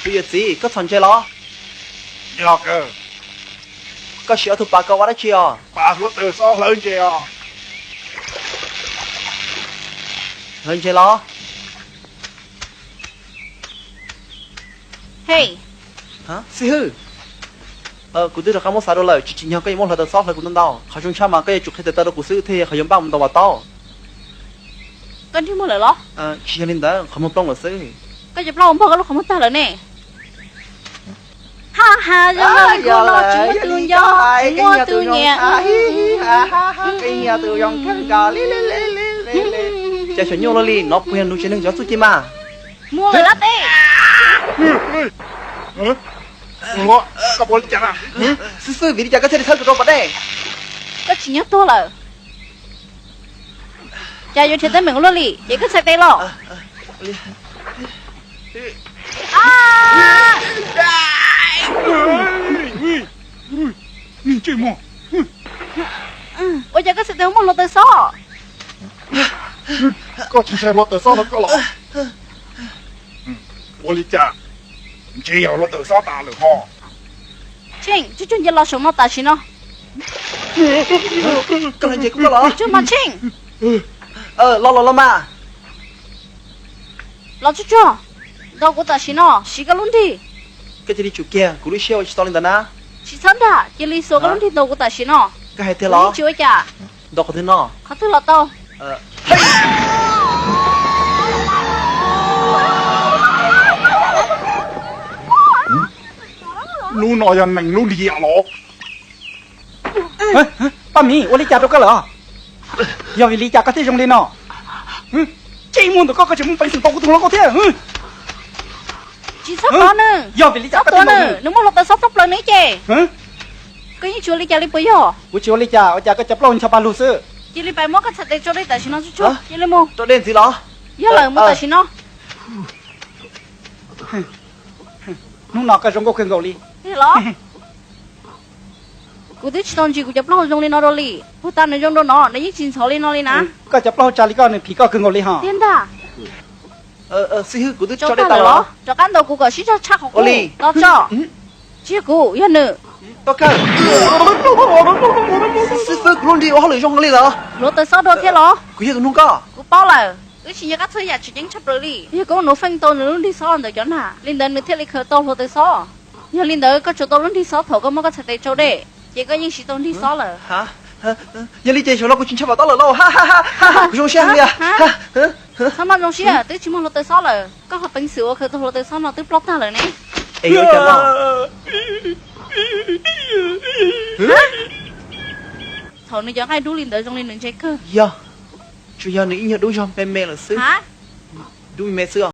Yawm txiv, koj txhom ntses los? Yog kawg. Koj siv ob tug pas ko ua dab tsi os? Pas hluav taws xob hlawv ntses os. Hlawv ntses los? Hej. Xib hwb, kuv twb rov qab muab xav dua lawm, tsis tsim nyog koj yuav muab hluav taws xob hlawv kuv ntau ntau. Qhov zoo tshaj mas koj yuav tsum qhia tawm tawm rau kuv xwb thiaj yog qhov yuav npaj mus ntaus vas tau. Koj nrhiav muag lawm los? Tsis yog li ntawd, qhov muag plooj lawm xwb. Koj cov plaub hau npog koj lub qhov muag tag lawm ne. Ha ha, zoo li kuv no tsis muaj tus nco, tsis muaj tus nyiam. Koj yog tus zoo kawg nkaus li. Cas xyov nyuaj luaj li no, puas yog nws tsev neeg cov txuj ci mas? Muaj lawm lab teb. Xib xwb, vim li cas koj thiaj li thawb kuv rau pas dej? Koj tsim nyog tuag lawm. Cas yuav nrhiav teeb meem ua luaj li, ces koj txhais tes los. Ua cas koj txhais tes ua muag hluav taws xob? Koj tsis ntshai hluav taws xob rau koj los? Ua li cas, ntshe yog hluav taws xob tas lawm ho. Tsheej, tsuag tsuag nce los saum no tam sim no. Koj los ntses kuv koj los? Tsuag mas Tsheej. Los los los mas. Los tsuag tsuag, ntaus kuv tam sim no, siv koj lub nrig. Koj cia li tsum kiag, kuv lub siab ua tsis tau li ntawd na. Tsis txhob nrag, cia li xuas koj lub nrig ntaus kuv tam sim no. Koj hais tiag los? Tsis ua cas. Ntaus qhov twg no? Qhov twg los tau. Lub no yog nees lub nrig yam los? Paj Mim, ua li cas rau koj lawm? Yog vim li cas koj thiaj zoo li no? Tsis muaj ntawm koj, koj tseem muaj peev xwm tau kuv tus hluas nkauj thiab. Tsis txhob tua nws. Yog vim li cas koj thiaj tua nws? Nws muaj hluav taws xob txhob plaws nws ib ce. Koj yeej tsis ua li cas li puas yog? Kuv tsis ua li cas, ua cas koj cov plaub ncho pa lug xwb. Cia li pais muab koj txhais tes tsau dej tam sim no tsuag tsuag, cia li mus. Rau dej ntxiv los? Yog lawm, mus tam sim no. Hnub no koj zoo nkauj kawg nkaus li. Los? Kuv twb tsis tau ntsis kuv cov plaub hau zoo li no rau li. Puag ta nws zoo dua no, nws yeej tsis ntxhov li no li na. Koj cov plaub hau tsa li koj, nws phim koj kawg nkaus li ho. Tiag ntag. Xib hwb, kuv twb tso dej tas lawm los? Rov qab ntaus kuv kom sib zog tshaj qhov qub. Los tso. Tsis yog kuv, yog nws. Xib hwb, kuv lub nrig ua hauj lwm zoo li lawm. Hluav taws xob dua thiab los? Kuv yog tus nug koj. Kuv paub lawm, wb tsis nco qab txhua yam tseem ceeb tshaj plaws li. Yog koj muab nuv feej tau nws lub nrig xob ntawm cov nag, li ntawd nws thiaj li khaws tau hluav taws xob. Yog li ntawd koj tsuas tau lub nrig xob thaum koj muab koj txhais tes tsau dej, ces koj yeej siv tau nrig xob lawm. Yog li ces zaum no kuv tsis ntshai Vam Tob lawm lauj. Kuv zoo siab heev li. Txhob maj zoo siab, twb tsis muaj hluav taws xob lawm. Koj qhov peev xwm uas khaws tau hluav taws xob no twb ploj tag lawm ne. Es yuav ua cas no? Thaum nws cov nqaij dub li ntawd zoo li nws ntse kawg. Yog, tsuas yog nws ib nyuag dub zog me me lawm xwb. Dub me me xwb os.